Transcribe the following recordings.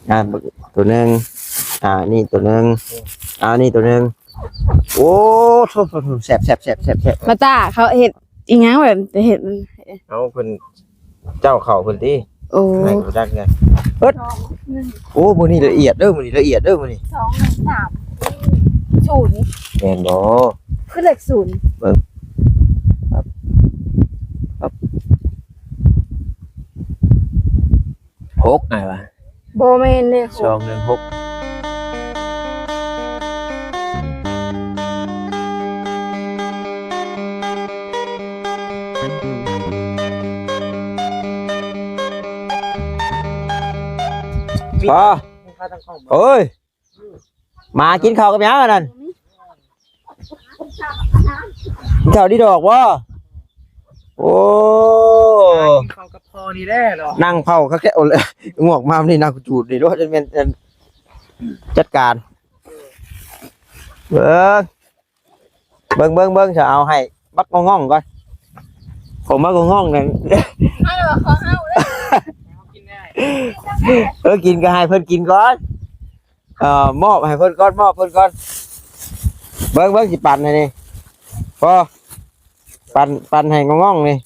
ອ່າ ໂຕໜຶ່ງ ອ່າ ນີ້ໂຕໜຶ່ງ ອ່າ ນີ້ໂຕໜຶ່ງ. ໂອ້ ໂທ້ໆໆ ແຊບໆໆໆ ມາຕາເຂົາເຮັດອີຫຍັງແບບ ເຮັດ ເອົາເພິ່ນ ເຈົ້າເຂົ້າເພິ່ນຕິ? ໂອ້ ໃຫ້ຮູ້ຈັກແດ່. ເອີດ ສອງໜຶ່ງ ໂອ້ ມື້ນີ້ລະອຽດເດີ ມື້ນີ້ລະອຽດເດີ ມື້ນີ້ ສອງໜຶ່ງສາມສູນ ແມ່ນບໍ່? ຄືເລກສູນ ເບິ່ງ ປັບ ປັບ ຫົກ ອ້າຍວ່າ ບໍ່ແມ່ນເດ້ ສອງໜຶ່ງຫົກ ອໍ ໂອ້ຍ ໝາກິນເຂົ້າກັບຫຍັງອັນນັ້ນ? ເຂົ້າດີດອກບໍ່? ໂອ້ ກິນເຂົ້າກັບພໍ່ນີ້ແຫຼະເນາະ ນັ່ງເຝົ້າຄັກແທ້. ໂອ້ ງວກມານີ້ນັ່ງຈູດນີ້ໂລດ ແມ່ນ ຈັດການ ເບິ່ງ ເບິ່ງ ເບິ່ງ ເບິ່ງ ຈະເອົາໃຫ້ບັກງ່ອງໆກ່ອນ ຂອງບັກງ່ອງໆນັ້ນ ໃຫ້ວ່າຂອງເຮົາເດ້ ເອີ ກິນກໍໃຫ້ເພິ່ນກິນກ່ອນ. ເອີ ມອບໃຫ້ເພິ່ນກ່ອນ ມອບເພິ່ນກ່ອນ. ເບິ່ງ ເບິ່ງ ຊິປັ່ນໃຫ້ນີ້ ພໍ ປັ່ນ ປັ່ນໃຫ້ງ່ອງໆນີ້.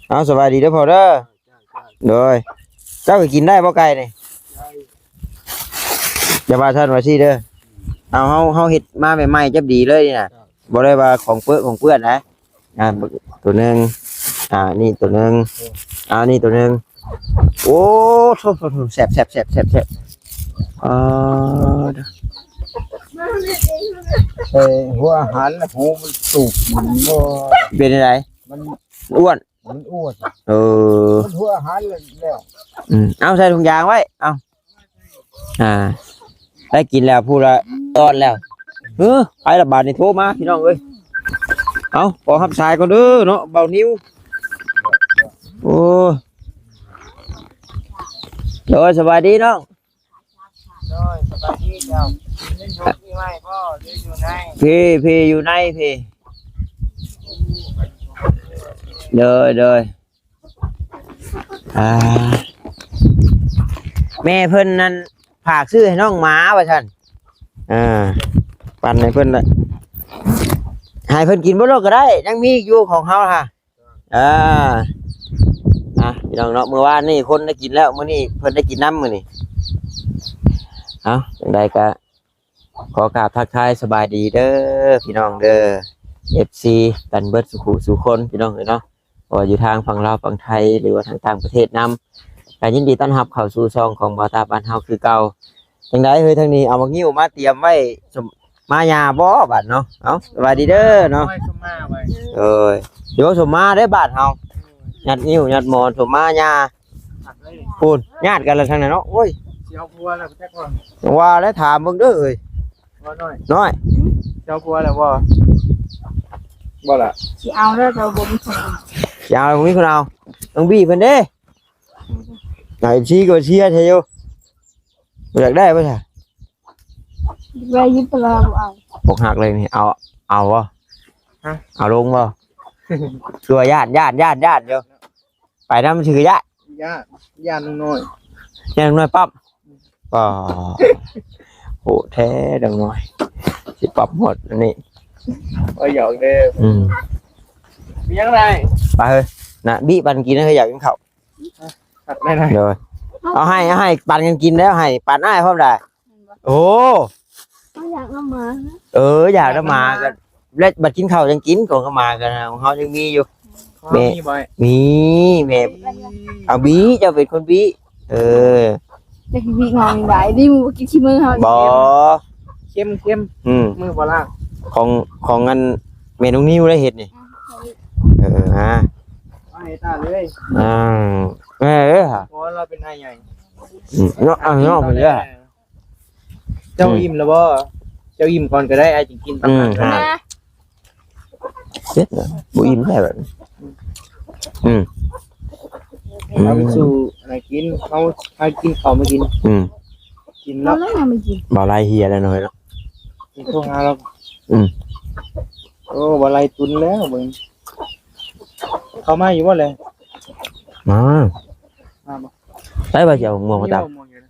ເອົາ ສະບາຍດີເດີພໍ່ເດີ. ໂດຍ ເຈົ້າກໍກິນໄດ້ບໍ່ໄກ່ນີ້? ຢ່າວ່າຊັ້ນວ່າຊີ້ເດີ. ເອົາ ເຮົາ ເຮົາເຮັດມາໃໝ່ໆ ຈັບດີເລີຍນີ້ນະ. ບໍ່ໄດ້ວ່າຂອງເປິະຂອງເປື້ອນນະ. ອ່າ ໂຕໜຶ່ງ ອ່າ ນີ້ໂຕໜຶ່ງ ອ່າ ນີ້ໂຕໜຶ່ງ. ໂອ້ ໂທ້ໆໆ ແຊບໆໆໆ ເອີ ໃສ່ຫົວອາຫານແລ້ວ ຫູມັນສູບ ມັນບໍ່ ເປັນຈັ່ງໃດ? ມັນອ້ວນ ມັນອ້ວນ ເອີ ມັນຫົວອາຫານແລ້ວ ອືມ ເອົາໃສ່ຖົງຢາງໄວ້ ເອົາ ອ່າ ໄດ້ກິນແລ້ວ ຜູ້ລະຕອນແລ້ວ. ເອີ ໄປລະບາດນີ້ ໂທມາພີ່ນ້ອງເອີຍ. ເອົາ ຂໍຮັບສາຍກ່ອນເດີເນາະ ບ່າວນິວ. ໂອ້ ໂດຍ ສະບາຍດີນ້ອງ. ໂດຍ ສະບາຍດີເຈົ້າ. ຢູ່ໃນໂລກນີ້ໄວ້ບໍ່ ຫຼືຢູ່ໃນ? ພີ້ ພີ້ ຢູ່ໃນພີ້. ໂດຍ ໂດຍ. ອ່າ ແມ່ເພິ່ນນັ້ນຝາກຊື້ໃຫ້ນ້ອງໝາວ່າຊັ້ນ. ອ່າ ປັ່ນໃຫ້ເພິ່ນລະ ໃຫ້ເພິ່ນກິນເບິດໂລດກໍໄດ້ ຍັງມີຢູ່ຂອງເຮົາຫະ. ອ່າ ອ່ະ ພີ່ນ້ອງເນາະ ມື້ວານນີ້ຄົນໄດ້ກິນແລ້ວ ມື້ນີ້ເພິ່ນໄດ້ກິນນຳມື້ນີ້. ເອົາ ຈັ່ງໃດກໍ ຂໍກາບທັກທາຍສະບາຍດີເດີ ພີ່ນ້ອງເດີ ເອັຟຊີ ກັນເບິດສູ່ຄູ່ສູ່ຄົນ ພີ່ນ້ອງເອີຍເນາະ ບໍ່ວ່າຢູ່ທາງຝັ່ງລາວຝັ່ງໄທ ຫຼືວ່າທາງຕ່າງປະເທດນຳ ກໍຍິນດີຕ້ອນຮັບເຂົ້າສູ່ຊ່ອງຂອງບ່າວຕາບ້ານເຮົາຄືເກົ່າ. ຈັ່ງໃດເຮີຍ ທາງນີ້ເອົາໝາກງິ້ວມາຕຽມໄວ້ ມາຫຍ້າບໍ່ບາດເນາະ. ເອົາ ສະບາຍດີເດີເນາະ ເອີຍ ຊິເວົ້າສົມມາເດ້ບ້ານເຮົາ ຍັດງິ້ວຍັດໝອນສົມມາຫຍ້າ. ພຸ້ນ ຍາດກັນລະທາງນັ້ນເນາະ. ໂອ້ຍ ຊິເອົາຜົວແລ້ວຈັກວ່າ ວ່າແລ້ວ ຖາມເບິ່ງເດີເອີຍ ນ້ອຍ ນ້ອຍ ຊິເອົາຜົວແລ້ວບໍ່? ບໍ່ລະ ຊິເອົາແລ້ວ ແຕ່ບໍ່ມີຄົນເອົາ ຊິເອົາແລ້ວບໍ່ມີຄົນເອົາ. ຕ້ອງບີບເພິ່ນເດ້ ເອັຟຊີກໍເຊຍແທ້ຢູ່ ບໍ່ຢາກໄດ້ບໍ່ຊະ? ໄວ້ຢູ່ ແຕ່ວ່າບໍ່ເອົາ ອົກຫັກເລີຍນີ້ ເອົາ ເອົາບໍ່? ຮະ ເອົາລົງບໍ່? ຄືວ່າຢ້ານ ຢ້ານ ຢ້ານ ຢ້ານຢູ່ ໄປນຳຊື່ກະຢ້ານ ຢ້ານ ຢ້ານນ້ອງນ້ອຍ ຢ້ານນ້ອງນ້ອຍປັບ. ອໍ ໂຫດແທ້ນ້ອງນ້ອຍ ຊິປັບຮອດອັນນີ້ ບໍ່ຫຍອກເດີ. ອືມ ມີຫຍັງໄດ້ ໄປເຮີຍ ນະ ບີບປັນກິນ ເຮີຍ ຢາກກິນເຂົ້າ. ຕັດໄດ້ນະ ໂດຍ ເອົາໃຫ້ ເອົາໃຫ້ປັນກັນກິນແລ້ວ ໃຫ້ປັນອ້າຍພ້ອມໄດ໋. ໂອ້ ເຮົາຢາກນຳໝາ ເອີ ຢາກນຳໝາ ຢາກນຳໝາ ກໍ ແລ້ວບັດກິນເຂົ້າຈັ່ງກິນ ຂອງກັບໝາກັນ ຂອງເຮົາຍັງມີຢູ່. ແມ່ ມີ ແມ່ ອືມ ເອົາບີ ເຈົ້າເປັນຄົນບີ. ເອີ ຈະກິນບີງອງໄດ້ ດີ ບໍ່ກິນຂີ້ມືເຮົາ ບໍ່ ເຄັມ ເຄັມ ອືມ ມືບໍ່ລ້າງ ຂອງ ຂອງອັນແມ່ນ້ອງນິວໄດ້ເຮັດນີ້. ເອີ ອ່າ ເອົາໃຫ້ຕາເລີຍ ອ່າ ແມ່ເອີຍ ເພາະວ່າລາວເປັນອ້າຍໃຫຍ່ ອືມ ເນາະ ອ້າຍນ້ອງເພິ່ນເດີ. ເຈົ້າ ອືມ ອີ່ມແລ້ວບໍ່? ເຈົ້າອີ່ມກ່ອນກໍໄດ້ ອ້າຍຈຶ່ງກິນຕາມ ອືມ ຫາ ເສັດແລ້ວ ບໍ່ອີ່ມແທ້ແບບນີ້. ອືມ ອືມ ເອົາໄປສູ່ອັນນັ້ນກິນ ເຮົາ ເຮົາກິນເຂົ້າມາກິນ ອືມ ກິນເນາະ ເອົາແລ້ວຍັງໄປກິນ ບ່າວໄລເຮຍແລ້ວເນາະ ໂທຫາລາວ ອືມ ໂອ້ ບ່າວໄລຕຸນແລ້ວເບິ່ງ ເຂົ້າມາຢູ່ບໍ່ແລະ? ມາ ມາບໍ່? ໄປວ່າຊິເອົາໝ່ວງມາຕາກ ມີໝ່ວງຢູ່ນະ?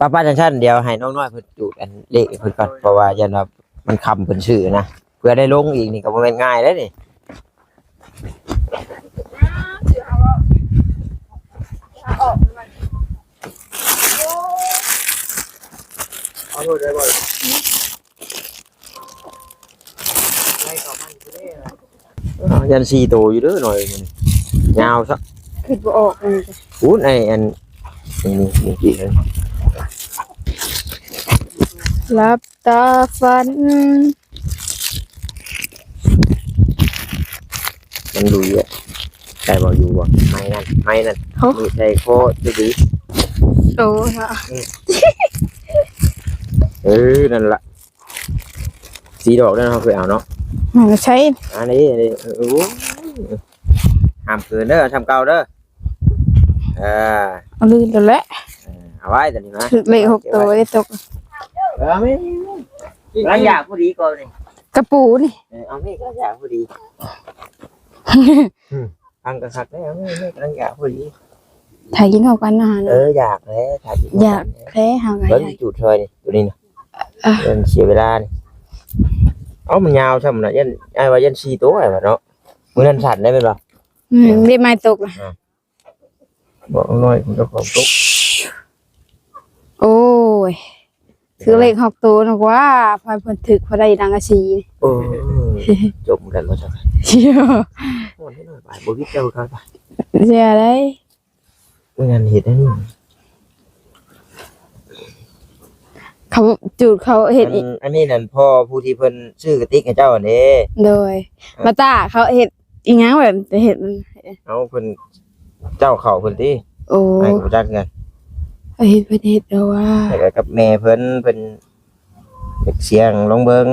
ປ້າໆ ຈັ່ງຊັ້ນ ດຽວໃຫ້ນ້ອງນ້ອຍເພິ່ນຈູດອັນເລກໃຫ້ເພິ່ນກ່ອນ ເພາະວ່າຢ້ານວ່າມັນຄ່ຳເພິ່ນຊື້ນະ ເພື່ອໄດ້ລົງອີກນີ້ກໍບໍ່ແມ່ນງ່າຍເດ້ນີ້. ອ້າວ ຢ້ານສີ່ໂຕຢູ່ເດີ ໜ້ອຍມັນຍາວຊະ ຄິດບໍ່ອອກ ພຸ້ນ ໄອ້ອັນ ນີ້ໆໆ ຫຼັບຕາຝັນ ມັນລຸຍອະ ໃສ່ບໍ່ຢູ່ບໍ່? ໄມ້ນັ້ນ ໄມ້ນັ້ນ ໂອ້ ມີໃສ່ຄໍຈະດີ ໂຕ ເອີ ນັ້ນລະ ສີ່ດອກເດີ ເຮົາເຄີຍເອົາເນາະ ມັນໃສ່ ອັນນີ້ ອັນນີ້ ໂອ້ຍ ຫ້າມເກີນເດີ ທຳເກົ່າເດີ ເອີ ເອົາລື່ນແລ້ວແຫຼະ ເອີ ເອົາໄວ້ຕົວນີ້ມາ ຖືກເລກຫົກໂຕໄດ້ຕົກ ເອີ ເອົາແມ່ ກຳລັງຢາກພໍດີກ່ອນນີ້ ກະປູນີ້ ເອີ ເອົາແມ່ ກຳລັງຢາກພໍດີ ອືມ ຟັງກໍຄັກແລ້ວ ເອີ ເອົາແມ່ ກຳລັງຢາກພໍດີ ຖ້າກິນເຂົ້າກັນນະ ເອີ ຢາກແລ້ວ ຖ້າກິນເຂົ້າກັນ ຢາກແທ້ ເຮົາກໍ ເບິ່ງ ຢາກ ຈູດຊ່ອຍນີ້ ຕົວນີ້ນະ ອ່ະ ເອີ ເສຍເວລານີ້ ເອົ້າ ມັນຍາວຊ້ຳນະ ຢ້ານ ອ້າຍວ່າຢ້ານສີ່ໂຕ ອ້າຍວ່າເນາະ ມື້ນັ້ນສັ່ນໄດ້ແມ່ນບໍ່? ອືມ ເດັກໃໝ່ຕົກນະ ອ່າ ບອກນ້ອຍ ເຈົ້າຂອງຕົກ ໂອ້ຍ ຖືກເລກຫົກໂຕນະກວ່າ ພາເພິ່ນຖືກ ພາໄດ້ສັງກະສີ ໂອ້ຍ ຈົມກັນບໍ່ຈັກ ໂອ້ຍ ນ້ອຍບາດ ບໍ່ວິດເຈົ້າເຂົາ ເສຍໄດ ເອີ ອັນເຮັດອັນນີ້ ເຂົາຈູດ ເຂົາເຮັດ ອັນ ອັນນີ້ນັ້ນ ພໍ່ຜູ້ທີ່ເພິ່ນຊື້ກະຕິກໃຫ້ເຈົ້າຫັ້ນເດ້ ໂດຍ ອ່າ ມາຕາເຂົາເຮັດອີ່ຫຍັງແບບ ເຮັດ ເອົາ ເພິ່ນ ເຈົ້າເຂົ້າເພິ່ນຕິ ໂອ້ ອ້າຍກໍບໍ່ຈັກຄືກັນ ເຮັດ ເພິ່ນເຮັດແບບວ່າ ແລ້ວກໍກັບແມ່ເພິ່ນ ເພິ່ນຢາກສ່ຽງລອງເບິ່ງ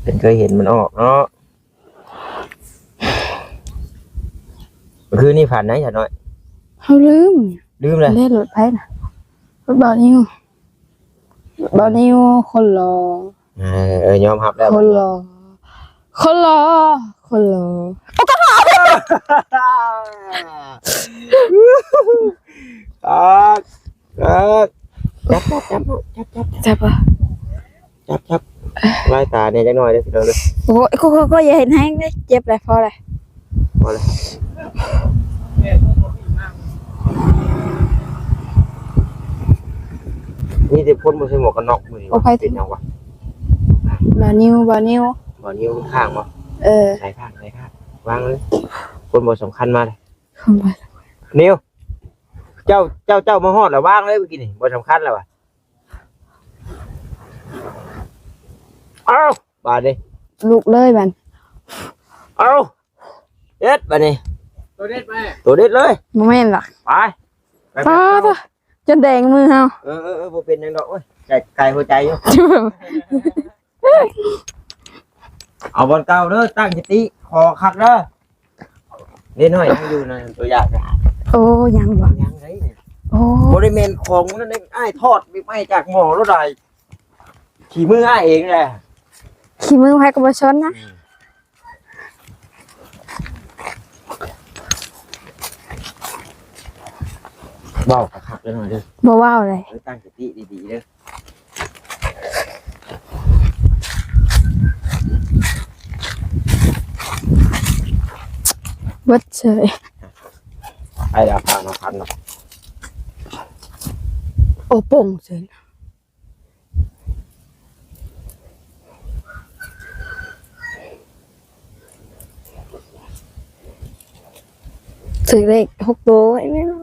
ເພິ່ນເຄີຍເຫັນມັນອອກເນາະ ຄືນນີ້ຝັນໄດ໋ ສາວນ້ອຍ ເຮົາລືມ ລືມແລ້ວ ເດ້ ລົດໃຜນະ ລົດບ່າວນິວ ບ່າວນິວ ຄົນຫຼໍ່ ເອີ ເອີ ຍອມຮັບແລ້ວ ຄົນຫຼໍ່ ຄົນຫຼໍ່ ຄົນຫຼໍ່ ໂອ້ ກໍ ອ່າ ອ່າ ຈັບ ຈັບ ຈັບ ຈັບ ຈັບ ຈັບບໍ່? ຈັບ ຈັບ ລາຍຕາແດ່ຈັກໜ້ອຍເດີພີ່ນ້ອງເດີ ໂອ້ຍ ໂອ້ຍ ໂອ້ຍ ຢ່າເຮັດແຮງເດີ ເຈັບແຫຼະ ພໍແຫຼະ ພໍແລ້ວ ມີແຕ່ຄົນບໍ່ໃສ່ໝວກກັນນັອກມື້ນີ້ ໂອ້ ເປັນຫຍັງວະ? ບ່າວນິວ ບ່າວນິວ ບ່າວນິວຂ້າງບໍ່? ເອີ ໃສ່ຂ້າງ ໃສ່ຂ້າງ ວາງເລີຍ ຄົນບໍ່ສຳຄັນມາເລີຍ ຄົນບໍ່ ນິວ ເຈົ້າ ເຈົ້າ ເຈົ້າມາຮອດແລ້ວວາງເລີຍ ມື້ກີ້ນີ້ບໍ່ສຳຄັນແລ້ວວະ ເອົ້າ ບາດນີ້ ລຸກເລີຍບາດ ເອົ້າ ເດັດບາດນີ້ ໂຕເດັດໄປ ໂຕເດັດເລີຍ ບໍ່ແມ່ນຫວາ ໄປ ໄປ ໄປ ໄປ ຈົນແດງມືເຮົາ ເອີ ເອີ ເອີ ບໍ່ເປັນຫຍັງດອກ ໂອ້ຍ ໄກ ໄກຫົວໃຈຢູ່ ເອົາບ່ອນເກົ່າເດີ ຕັ້ງສະຕິ ຂໍຄັກເດີ ເດັກນ້ອຍຍັງຢູ່ນະ ຕົວຢາກນະ ໂອ້ ຍັງບໍ່ ຍັງໄດ໋ ໂອ້ ບໍ່ໄດ້ແມ່ນຂອງນັ້ນເດ້ ອ້າຍທອດໃໝ່ໆ ຈາກໝໍ້ໂລດໃດ໋ ຂີ້ມືອ້າຍເອງແຫຼະ ຂີ້ມືໃຜກໍບໍ່ຊົນນະ ອືມ ເວົ້າຄັກໆ ເດີນ້ອຍເດີ ບໍ່ເວົ້າເລີຍ ເອີ ຕັ້ງສະຕິດີໆ ເດີ ເບິດເສີຍ ໄປແລ້ວ ພັນ ພັນ ໂອ້ ໂປ່ງເສີຍ ຖືກເລກຫົກໂຕໄວ້ແມ່ເນາະ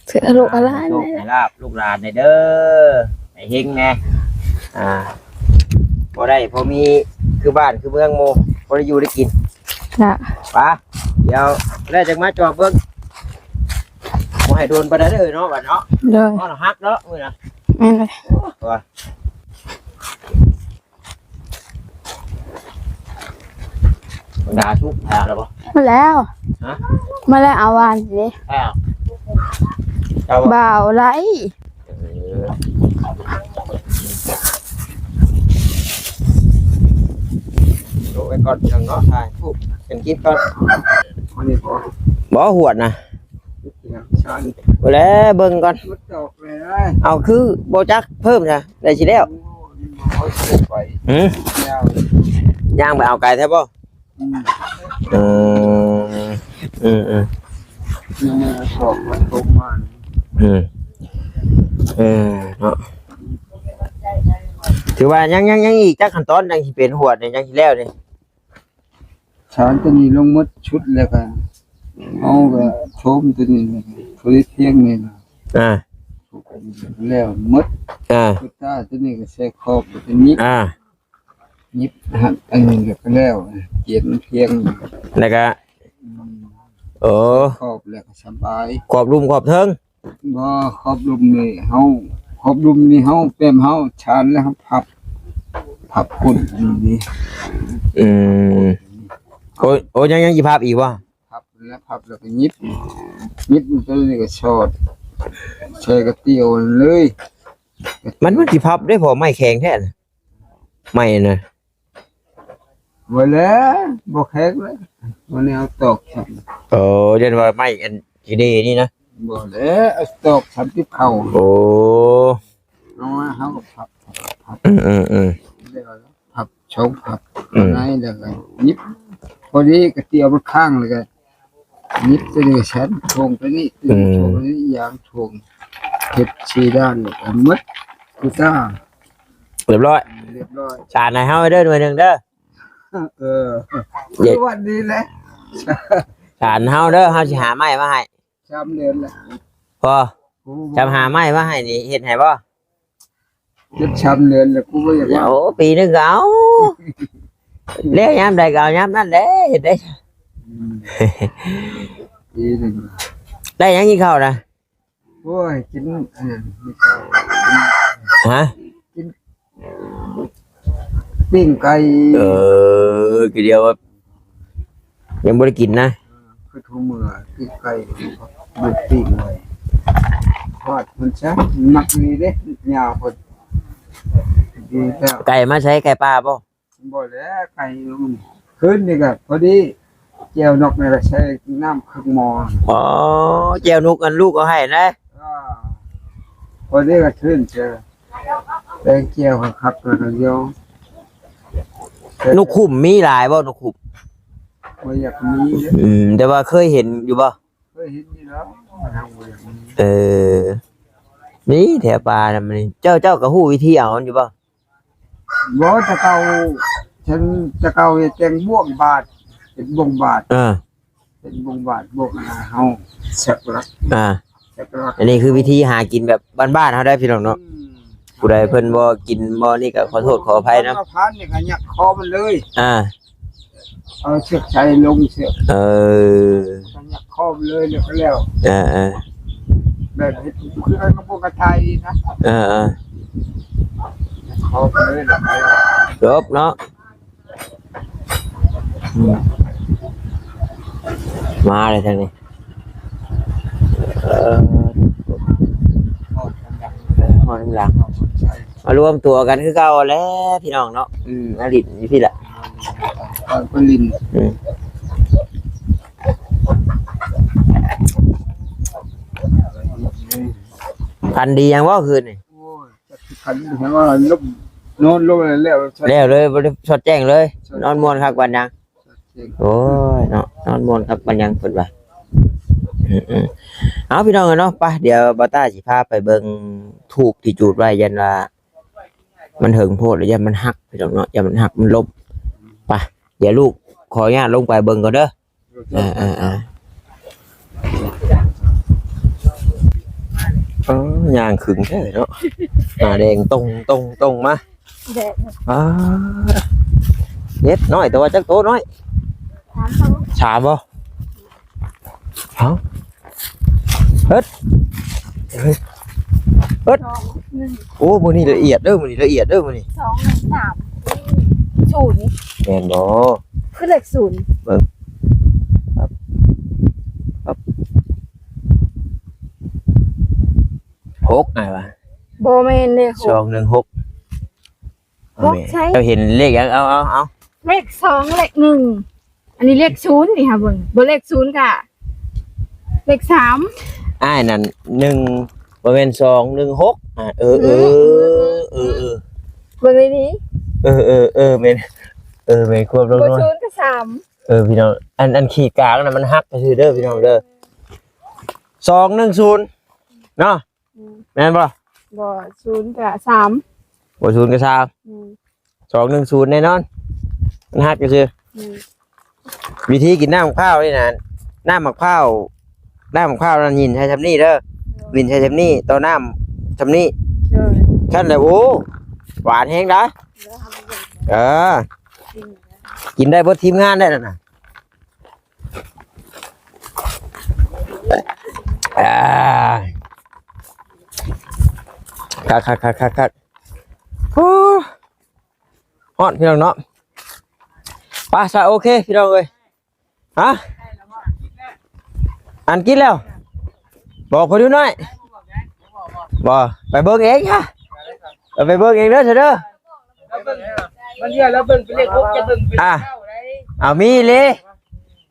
ຖືກອາໂລກອາລາຍ ໃຫ້ໂຊກໃຫ້ລາບລູກຫຼານແດ່ເດີ ໃຫ້ເຮັງແດ່ ອ່າ ພໍໄດ້ພໍມີຄືບ້ານຄືເມືອງໝູ່ ພໍໄດ້ຢູ່ໄດ້ກິນ ນະ ປະ ດຽວແລ້ວຈັ່ງມາຈອບເບິ່ງ ບໍ່ໃຫ້ໂດນປານໃດເດີເນາະ ບັດເນາະ ໂດຍ ເອົາລະຮັກເນາະ ມື້ນະ ແມ່ນເລີຍ ໂອ້ຍ ບັນດາສຸກແລ້ວບໍ່? ມາແລ້ວ ຮະ? ມາແລ້ວ ເອົາຫວານເດ້ ອ້າວ ເຈົ້າ ບ່າວໄລ ເອີ ໂລະໄວ້ກ່ອນ ພີ່ນ້ອງເນາະ ຖ່າຍຮູບກັນກິນກ່ອນ ບໍ່ ບໍ່ຫວດນະ. ແລ້ວເບິ່ງກ່ອນ ເອົາຄືບໍ່ຈັກເພີ່ມຊະ ໄດ້ຊິແລ້ວ. ຫື? ຍ່າງໄປເອົາໄກແທ້ບໍ່? ອືມ ອືມ ອືມ ອືມ ອືມ ເນາະ ຖືວ່າຍັງ ຍັງ ຍັງອີກຈັກຂັ້ນຕອນ ຍັງຊິເປັນຫວດນີ້ ຍັງຊິແລ້ວນີ້? ສານຕົວນີ້ລົງໝົດຊຸດແລ້ວກໍ ເຮົາກໍໂທມຕົວນີ້ ຜະລິດພຽງນີ້ລະ ອ່າ ແລ້ວໝົດ ອ່າ ຕາຕົວນີ້ກໍໃສ່ຂອບ ຕົວນີ້ ອ່າ ຫຍິບຫັກອັນນີ້ກໍແລ້ວ ຈຽນພຽງ ແລ້ວກໍ ອືມ ໂອ້ ຂອບແລ້ວກໍສະບາຍ ຂອບລຸ່ມຂອບເທິງ ບໍ່ ຂອບລຸ່ມນີ້ເຮົາ ຂອບລຸ່ມນີ້ເຮົາ ແປ້ມເຮົາຊານແລ້ວເຮົາພັບ ພັບກົ້ນນີ້ ອືມ ໂອ້ຍ ໂອ້ຍ ຍັງ ຍັງຊິພັບອີກບໍ່? ພັບແລ້ວ ພັບແລ້ວກໍຫຍິບ ຫຍິບຕົວນີ້ກໍສອດ ໃສ່ກະຕິວເລີຍ ມັນ ມັນຊິພັບໄດ້ ເພາະໄມ້ແຂງແທ້ນະ ໄມ້ນະ ບໍ່ແລ້ວ ບໍ່ແຂງແລ້ວ ບໍ່ແນວຕອກຊ້ຳ. ໂອ້ ຢ້ານວ່າໄມ້ອັນຂີ້ເດນີ້ນະ ບໍ່ແລ້ວ ເອົາຕອກຊ້ຳຕິບເຂົ້າ. ໂອ້ ເອົາມາເຮົາກໍພັບ ພັບ ພັບ ອືມໆໆ ແລ້ວພັບ ສອງພັບ ອືມ ໃນແລ້ວກໍຫຍິບ ພໍດີກະຕິວມັນຄ້າງແລ້ວກໍ ຍິບຕົວນີ້ຊັ້ນ ຖ່ວງຕົວນີ້ ອືມ ຖ່ວງຕົວນີ້ ຢາງຖ່ວງ ເຮັດສີ່ດ້ານ ເອົາໝົດ ກູຕ້າ ຮຽບຮ້ອຍ ຮຽບຮ້ອຍ ສານໃຫ້ເຮົາເດີ ໜ່ວຍໜຶ່ງເດີ. ເອີ ເຢັດ ຄືວັນນີ້ແຫຼະ ສານເຮົາເດີ ເຮົາຊິຫາໄມ້ມາໃຫ້ ສາມເດືອນແລ້ວ ພໍ ໂອ້ ຈຳຫາໄມ້ມາໃຫ້ນີ້ ເຮັດໃຫ້ບໍ່? ເຮັດສາມເດືອນແລ້ວ ກູບໍ່ຢາກເວົ້າ ໂອ້ ປີໜຶ່ງກໍເອົາ ແລ້ວຍາມໃດກໍເອົາຍາມນັ້ນແຫຼະ ເຮັດໄດ້ ອືມ ປີໜຶ່ງ ໄດ້ຫຍັງກິນເຂົ້ານະ? ໂອ້ຍ ກິນອັນນັ້ນ ກິນເຂົ້າ ຮະ? ກິນ ປີ້ງໄກ່ ເອີ ຄືດຽວວ່າ ຍັງບໍ່ໄດ້ກິນນະ ຄືທຸມື້ປີ້ງໄກ່ ລູກປີ້ງໄວ້ ທອດມັນຊະ ມັກດີເດ້ ຍາວພຸ້ນ ດີແລ້ວ ໄກ່ມາໃສ ໄກ່ປ່າບໍ່? ບໍ່ແລ້ວ ໄກ່ ຄືນນີ້ກໍພໍດີ ແຈ່ວນົກນີ້ກໍໃສ່ນ້ຳເຄິ່ງໝໍ້ ອໍ ແຈ່ວນົກອັນລູກເອົາໃຫ້ນະ ອ່າ ພໍດີກໍຄືນເຈີ ແກງແຈ່ວຄັກໆ ແລ້ວກໍດຽວ ນົກຂຸມມີຫຼາຍບໍ່? ນົກຂຸມ ບໍ່ຢາກມີເດ້ ອືມ ແຕ່ວ່າເຄີຍເຫັນຢູ່ບໍ່? ເຄີຍເຫັນຢູ່ແລ້ວ ເຮົາບໍ່ຢາກມີ ເອີ ມີແຖວປ່ານຳນີ້ ເຈົ້າ ເຈົ້າກໍຮູ້ວິທີເອົາມັນຢູ່ບໍ່? ບໍ່ ແຕ່ເກົ່າ ແຕ່ເກົ່າເຮັດແຕ່ງບ່ວງບາດ ເປັນບ່ວງບາດ ເອີ ເປັນບ່ວງບາດ ບ່ວງເຮົາສັກຫຼັກ ອ່າ ສັກຫຼັກ ອັນນີ້ຄືວິທີຫາກິນແບບບ້ານໆເຮົາໄດ໋ພີ່ນ້ອງເນາະ ອືມ ຜູ້ໃດເພິ່ນບໍ່ກິນບໍ່ນີ້ກໍຂໍໂທດຂໍອະໄພນຳ ມາຜ່ານນີ້ກໍຍັກຄໍມັນເລີຍ ອ່າ ເອົາເຊືອກໃສ່ລົງເຊືອກ ເອີ ກໍຍັກຄໍມັນເລີຍ ແລ້ວກໍແລ້ວ ເອີໆ ແບບເຮັດຄືກັນກັບພວກກະຕ່າຍນີ້ນະ ເອີໆ ຂໍໄປເລີຍ ຈົບເນາະ ອືມ ມາເລີຍທາງນີ້ ເອີ ຮອດທາງຫຼັງ ມາລວມຕົວກັນຄືເກົ່າແຫຼະພີ່ນ້ອງເນາະ ອືມ ມາຫຼິ້ນຢູ່ພີ້ແຫຼະ ເອີ ມາຫຼິ້ນ ອືມ ຝັນດີຫຍັງບໍ່ຄືນນີ້? ໂອ້ຍ ຈັກຊິຝັນຫຍັງວ່າ ນອນລົງແລ້ວ ແລ້ວເລີຍ ບໍ່ໄດ້ສອດແຈ້ງເລີຍ ນອນມ່ວນຄັກປານຫຍັງ ໂອ້ຍເນາະ ນອນມ່ວນຄັກປານຫຍັງເພິ່ນວ່າ ອືມໆ ເອົາ ພີ່ນ້ອງເອີຍເນາະ ໄປ ດຽວບ່າວຕ້າຊິພາໄປເບິ່ງທູບທີ່ຈູດໄວ້ ຢ້ານວ່າມັນເຖິງໂພດ ແລ້ວຢ້ານມັນຫັກ ພີ່ນ້ອງເນາະ ຢ້ານມັນຫັກມັນລົ້ມ ໄປ ດຽວລູກຂໍອະນຸຍາດລົງໄປເບິ່ງກ່ອນເດີ. ເອີໆໆ ເອີ ຍ່າງຂຶງແທ້ເນາະ ໜ້າແດງຕົງໆໆ ມາ ແດງ ອ່າ ເຮັດນ້ອຍ ແຕ່ວ່າຈັກໂຕນ້ອຍ? ສາມໂຕ ສາມບໍ່? ເອົ້າ ເຮັດ ເຮັດ ສອງ ໜຶ່ງ ໂອ້ ມື້ນີ້ລະອຽດເດີ ມື້ນີ້ລະອຽດເດີ ມື້ນີ້ ສອງ ໜຶ່ງ ສາມ ສູນ ແມ່ນບໍ່? ຄືເລກສູນ ເບິ່ງ ປັບ ປັບ ຫົກ ອ້າຍວ່າ ບໍ່ແມ່ນເດ້ ຫົກ ສອງ ໜຶ່ງ ຫົກ ບໍ່ແມ່ນ ໃຊ່ ເຈົ້າເຫັນເລກຫຍັງ? ເອົາ ເອົາ ເອົາ ເລກສອງ ເລກໜຶ່ງ ອັນນີ້ເລກສູນນີ້ຫາເບິ່ງ ບໍ່ ເລກສູນກະ ເລກສາມ ອ້າຍນັ້ນໜຶ່ງ ບໍ່ແມ່ນສອງ ໜຶ່ງ ຫົກ ອ່າ ເອີ ເອີ ເອີ ເອີ ເອີ ເບິ່ງໃນນີ້ ເອີ ເອີ ເອີ ແມ່ນ ເອີ ແມ່ນຄວາມ ບໍ່ ລອງ ສູນກັບສາມ ເອີ ພີ່ນ້ອງ ອັນ ອັນຂີດກາງນະ ມັນຫັກຊື່ເດີພີ່ນ້ອງເດີ ສອງ ໜຶ່ງ ສູນ ເນາະ ອືມ ແມ່ນບໍ່? ບໍ່ ສູນກັບສາມ ບໍ່ ສູນກັບສາມ ອືມ ສອງ ໜຶ່ງ ສູນ ແນ່ນອນ ມັນຫັກຊື່ ອືມ ວິທີກິນນ້ຳໝາກພ້າວນີ້ນະ ນ້ຳໝາກພ້າວ ນ້ຳໝາກພ້າວນັ້ນຍິນໃສ່ຊ່ຳນີ້ເດີ ຍິນໃສ່ຊ່ຳນີ້ ຕໍ່ນ້ຳຊ່ຳນີ້ ໂດຍ ຊັ້ນແຫຼະ ໂອ້ ຫວານແຮງດາ ເອີ ກິນໄດ້ເບິດທີມງານໄດ້ນັ້ນນະ ອ່າ ຄັກໆໆໆໆ ໂອ້ ຮ້ອນພີ່ນ້ອງເນາະ ໄປຊະ ໂອເຄພີ່ນ້ອງເອີຍ ຮະ ອັນກິນແລ້ວ ບອກເພິ່ນຢູ່ໜ້ອຍ ບໍ່ ໄປເບິ່ງເອງຮະ ເອົາໄປເບິ່ງເອງເດີຊະເດີ ລາວເບິ່ງ ບາງເທື່ອລາວເບິ່ງເປັນເລກຫົກ ຈະເບິ່ງເປັນເລກເກົ້າໄດ໋ ອ່າ ເອົາມີເລີ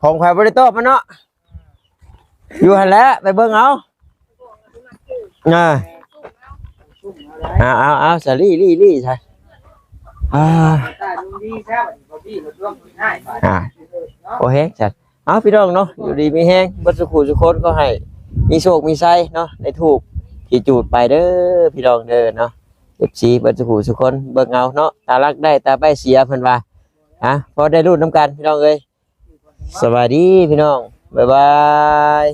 ຂອງຂ້ອຍບໍ່ໄດ້ຕອບມັນເນາະ ຢູ່ຫັ້ນແຫຼະ ໄປເບິ່ງເອົາ ອ່າ ເອົາ ເອົາ ເອົາ ສາລີ ລີ ລີ ຊະ ອ່າ ອ່າ ໂອເຄ ຊະ ເອົາ ພີ່ນ້ອງເນາະ ຢູ່ດີມີແຮງເບິດສູ່ຜູ້ສູ່ຄົນ ຂໍໃຫ້ມີໂຊກມີໄຊເນາະ ໃນທູບທີ່ຈູດໄປເດີ ພີ່ນ້ອງເດີເນາະ ເອັຟຊີ ເບິດສູ່ຜູ້ສູ່ຄົນ ເບິ່ງເອົາເນາະ ຕາລັກໄດ້ ຕາໄປເສຍ ເພິ່ນວ່າ ອ່າ ພໍໄດ້ລຸ້ນນຳກັນ ພີ່ນ້ອງເອີຍ ສະບາຍດີພີ່ນ້ອງ ບາຍບາຍ.